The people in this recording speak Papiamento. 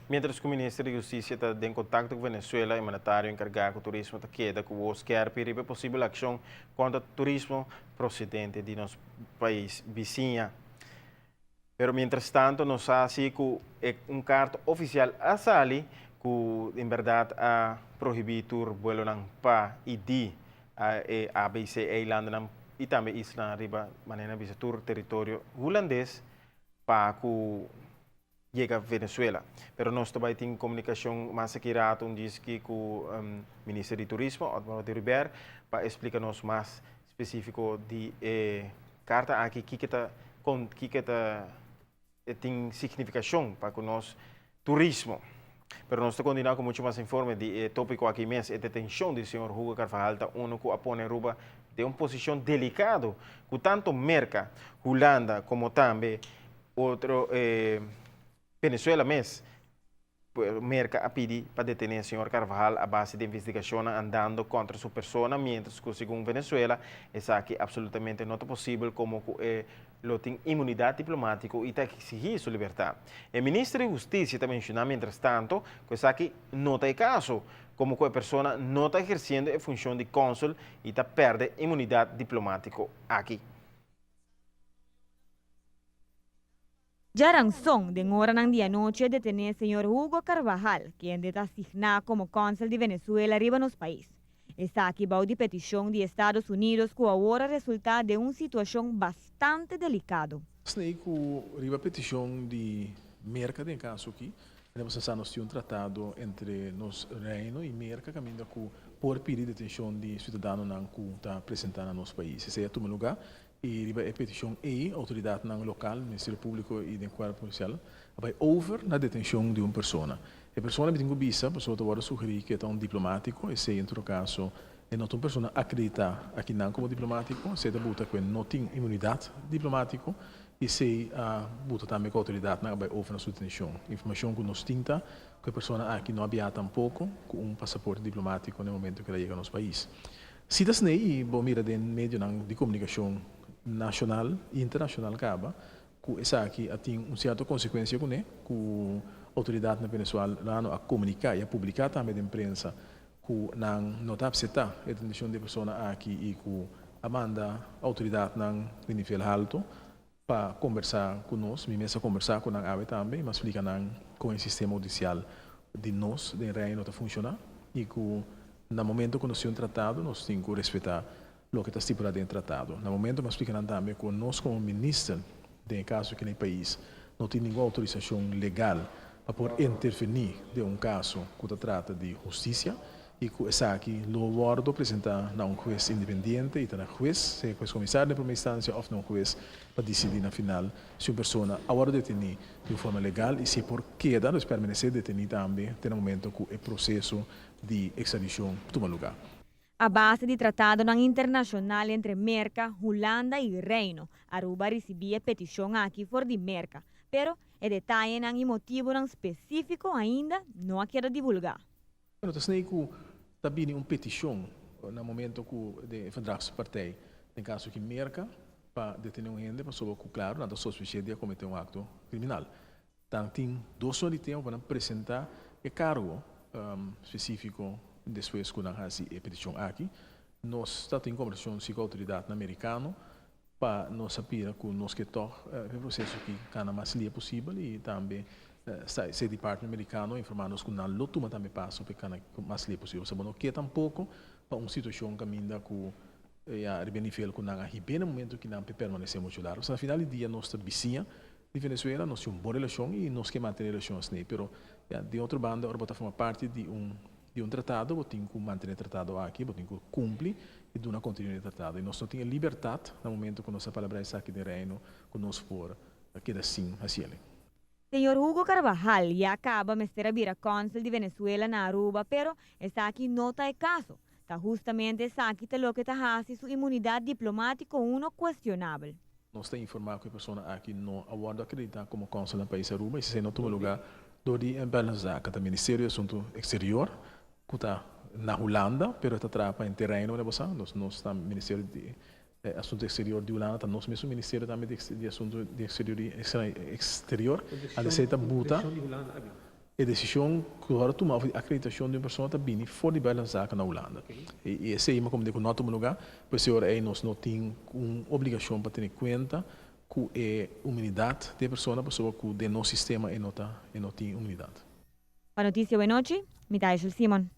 Mientras ku Minister di Hustisia ta den kontakto ku Venezuela, e mandatario enkargá ku turismo ta keda ku wos skèrpi riba e posibel akshon kontra turismo prosedente di nos pais bisiña. Pero mientrastanto nos sa si ku e un karta ofisial a sali ku en bèrdat a prohibí tur buelonan pa i di e ABC eilandennan i tambe islanan riba manera bisa tur teritorio hulandes pa ku yega Venezuela. Pero nos ta bai tin komunikashon mas aki rato un diski ku Minister di Turismo, Otmar Oduber, pa e splika nos mas spesífiko di e karta aki, kiko ta kon kiko ta e tin signifikashon pa ku nos turismo. Pero nos ta kontinuá ku muchu mas informe di e tópiko aki mes. E detenshon di señor Hugo Carvajal ta unu ku a pone Aruba den un posishon delikado ku tanto Merka, Hulanda komo tambe Otro e Venezuela mes, Merca a pidi pa detene señor Carvajal a base di investigacionnan andando contra su persona, mientras cu segun Venezuela esaki absolutamente no ta posibel como cu e lo tin inmunidad diplomatico y ta exigi su libertad. E minister di Husticia ta menciona mientras tanto cu esaki no ta e caso, como cu e persona no ta eherciendo e funcion di consul y ta perde inmunidad diplomatico aki. Djaranson, den oranan di anochi a detené señor Hugo Carvajal, kende ta asigná komo kònsel di Venezuela riba nos pais. Esaki bou di petishon di Estados Unidos ku awor a resultá den un situashon bastante delikado. Snei ku riba petishon di Merka den kaso aki, tenemos a sa nos tin un tratado entre nos Reino i Merka kaminda ku por pidi detenshon di siudadanonan ku ta presentá na nos pais. Esei a tuma lugá I riba e petishon ei, outoridatnan lokal, Ministerio Públiko i den Kuerpo Polisial, a bai over na detenshon di un persona. E persona mi tin ku bisa, pasobra ta wòrdu sugerí ku e ta un diplomátiko, esei en todo kaso e no ta un persona akreditá akinan komo diplomátiko, esei ta buta ku e no tin inmunidat diplomátiko i esei a buta tambe ku outoridatnan a bai over na su detenshon. Informashon ku nos tin ta ku e persona aki no a biaha tampoko ku un pasaporte diplomátiko na e momento ku el a yega nos pais. Si ta snei i bo mira den medionan di komunikashon nashonal i internashonal kaba ku esaki a tin un sierto konsekuensia kuné, ku outoridatnan venezuelano a komuniká i a publiká tambe den prensa ku nan no ta apseptá e detenshon di e persona aki i ku a manda outoridatnan di nivel halto pa kombersá ku nos. Mi mes a kombersá ku nan awe tambe i mi a splika nan kon e sistema hudisial di nos den Reino ta funshoná i ku na momento ku nos tin un tratado nos tin ku respetá loke ta stipulá den e tratado. Na momento mi a splika nan tambe ku nos komo minister den e kaso aki na e pais no tin ningun outorisashon legal pa por intervení den un kaso ku ta trata di hustisia i ku esaki lo wòrdu presentá na un hues independiente i ta na hues, sea hues komisario den promé instansia òf na un hues pa disidí na final si un persona a wòrdu detení di un forma legal i si e por keda, dus permanesé detení tambe te na momento ku e proseso di ekstradishon tuma lugá. A base di tratadonan internashonal entre Merka, Hulanda i Reino, Aruba a risibí e petishon aki for di Merka, pero e detayenan i motibunan spesífiko ainda no a keda divulgá. Bueno, ta snei ku ta bini un petishon na momento ku den e verdragspartij, den kaso ki Merka, pa detené un hende pasobra ku klaro nan ta sospech'é di a kometé un akto kriminal. Nan tin dos luna di tempu pa nan presentá e kargo spesífiko despues ku nan hasi e petishon aki. Nos ta tin kombersashon si ku outoridatnan merikano pa nos a pira ku nos ke tòg e proseso aki kana mas lia posibel i tambe State Department merikano a informá nos ku nan lo tuma tambe paso pa e kana mas lia posibel. Pasobra bo no ke tampoko pa un situashon kaminda ku ya riba e nivel ku nan a hib'é na momento ki nan pe permanesé muchu largu. Pasobra na final di dia nos ta bisiña di Venezuela, nos tin un bon relashon i nos ke mantené relashon asina. Pero ya den otro banda ora bo ta forma parti di un di un tratado, bo tin ku mantené e tratado aki, bo tin ku kumpli i duna kontenido di e tratado. I nos no tin e libertat na momento ku nos a palabrá esaki den Reino ku nos por keda sin hasi el'e. Señor Hugo Carvajal ya caba mester a bira cónsul di Venezuela na Aruba pero esaki no ta e caso. Ta hustamente esaki ta loke ta haci su inmunidad diplomatico uno cuestionabel. Nos ta informá ku e persona aki no a wòrdu akreditá komo kònsel na pais Aruba i esei no tuma lugá dor di Buitenlandse ta Ministerio di Asuntu Eksterior ku ta na Hulanda pero e ta traha pa henter Reino manera bo sa. Nos nos ta Ministerio di Asuntu Eksterior di Hulanda ta nos mesun ministerio tambe di Asuntu di Eksterior di Eksterior. Anto esei ta buta. E desishon ku ora tuma òf akreditashon di un persona ta bini for di Buitenlandse Zaken na Hulanda. I esei mi komprendé ku no a tuma lugá, pues e ora ei nos no tin un obligashon pa tene kuenta ku e imunidat di e persona pasobra ku den nos sistema e no ta e no tin imunidat. Pa Noticia Buenochi, mi ta Aishel Simon.